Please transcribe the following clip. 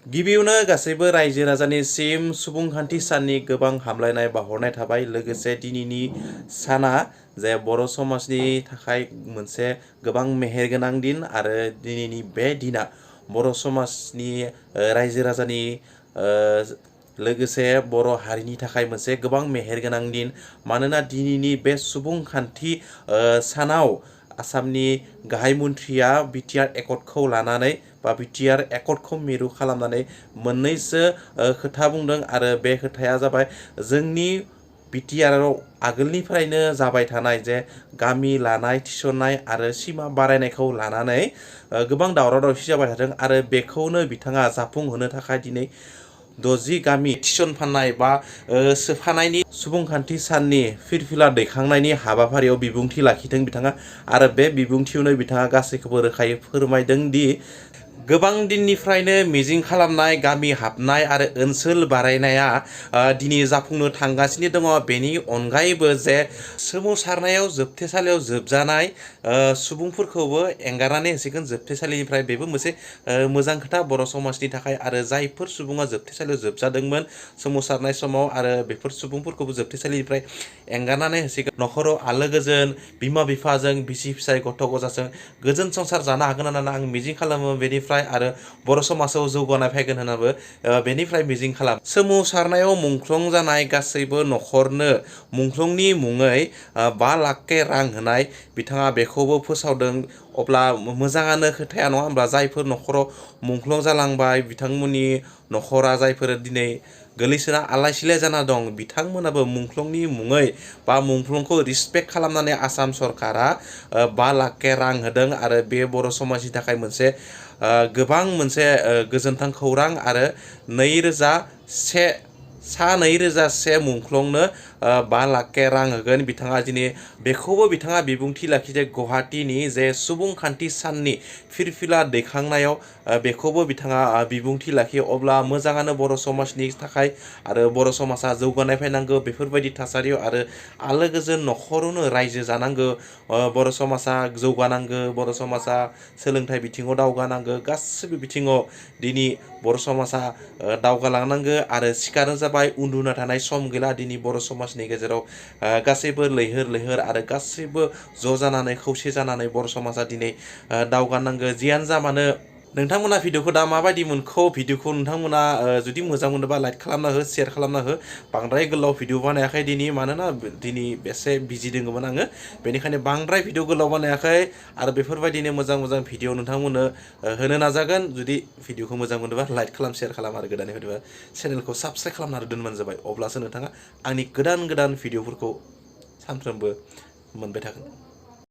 गिबियावनो गासैबो रायजो राजानिसिम सुबुंखान्थि साननि गोबां हामलायनाय बावहरनाय थाबाय। लोगोसे दिनैनि साना जे बर' समाजनि थाखाय मोनसे गोबां मेहेरगोनां दिन आरो दिनैनि बे दिना बर' समाजनि रायजो राजानि लोगोसे बर' हारिनि थाखाय मोनसे गोबां मेहेरगोनां दिन। मानोना दिनैनि बे सुबुंखान्थि सानाव आसामनि गाहाय मन्थ्रिया बिटिआर एकर्डखौ लानानै बा बिटिआर एकर्डखौ मिरु खालामनानै मोननैसो खोथा बुंदों आरो बे खोथाया जाबाय जोंनि बिटिआरआव आगोलनिफ्रायनो जाबाय थानाय जे गामि लानाय थिसननाय आरो सिमा बारायनायखौ लानानै गोबां दावराव दावसि जाबाय थादों आरो बेखौनो बिथाङा जाफुंहोनो थाखाय दिनै 60 गामि थिसनफाननाय बा सोफानायनि सुबुंखान्थि साननि फिरफिला दैखांनायनि हाबाफारियाव बिबुंथि लाखिदों बिथाङा आरो बे बिबुंथियावनो बिथाङा गासैखौबो रोखायै फोरमायदों दि गोबां दिननिफ्रायनो मिजिं खालामनाय गामि हाबनाय आरो ओनसोल बारायनाया दिनै जाफुंनो थांगासिनो दङ। बेनि अनगायैबो जे सोमावसारनायाव जोबथेसालियाव जोबजानाय सुबुंफोरखौबो एंगारनानै होसिगोन जोबथेसालिनिफ्राय। बेबो मोनसे मोजां खोथा बर' समाजनि थाखाय आरो जायफोर सुबुङा जोबथेसालियाव जोबजादोंमोन सोमावसारनाय समाव आरो बेफोर सुबुंफोरखौबो जोबथेसालिनिफ्राय एंगारनानै होसिगोन। न'खराव आलो गोजोन बिमा बिफाजों बिसि फिसाय गथ' गथायजों गोजोन संसार जानो हागोन होननानै आं मिजिं खालामो। बेनिफ्राय आरो बर' समाजाव जौगानाय फैगोन होननाबो बेनिफ्राय मिजिं खालाम। सोमावसारनायाव मुंख्लं जानाय गासैबो न'खरनो मुंख्लंनि मुङै 5 लाख रां होनाय बिथाङा बेखौबो फोसावदों। अब्ला मोजाङानो खोथाया नङा होमब्ला जायफोर न'खराव मुंख्लं जालांबाय बिथांमोननि न'खरा जायफोर दिनै गोलैसोना आलाय सिलाय जाना दं बिथांमोनाबो मुंख्लंनि मुङै बा मुंख्लंखौ रिसपेक्ट खालामनानै आसाम सरकारा 5 लाख रां होदों आरो बे बर' समाजनि थाखाय मोनसे गोबां मोनसे गोजोनथाव खौरां आरो 2001 मुंख्लंनो 5 लाख रां होगोन बिथाङा दिनै बेखौबो बिथाङा बिबुंथि लाखिदों गुवाहाटीनि जे सुबुंखान्थि साननि फिरफिला दैखांनायाव बेखौबो बिथाङा बिबुंथि लाखियो। अब्ला मोजाङानो बर' समाजनि थाखाय आरो बर' समाजा जौगानाय फैनांगौ बेफोरबायदि थासारियाव आरो आलो गोजोन न'खरावनो रायजो जानांगौ। बर' समाजा जौगानांगौ, बर' समाजा सोलोंथाइ बिथिङाव दावगानांगौ, गासैबो बिथिङाव दिनै बर' समाजा दावगालांनांगौ आरो सिखारो जाबाय उन्दुना थानाय सम गैला दिनै बर' समाजनि गेजेराव गासैबो लैहोर लैहोर आरो गासैबो ज' जानानै खौसे जानानै बर' समाजा दिनै दावगानांगौ। जियानो जा मानो नोंथांमोना भिडिअखौ दा माबायदि मोनखो भिडिअखौ नोंथांमोना जुदि मोजां मोनोबा लाइक खालामना हो, शेयार खालामना हो। बांद्राय गोलाव भिडिअ बानायाखै दिनै मानोना दिनै एसे बिजि दङमोन आङो बेनिखायनो बांद्राय भिडिअ गोलाव बानायाखै आरो बेफोरबायदिनो मोजां मोजां भिडिअ नोंथांमोननो होनो नाजागोन। जुदि भिडिअखौ मोजां मोनोबा लाइक खालाम, शेयार खालाम आरो गोदानै फैदोंबा चेनेलखौ साबस्क्राइब खालामना दोनबानो जाबाय। अब्लासो नोंथाङा आंनि गोदान भिडिअफोरखौ सानफ्रोमबो मोनबाय थागोन।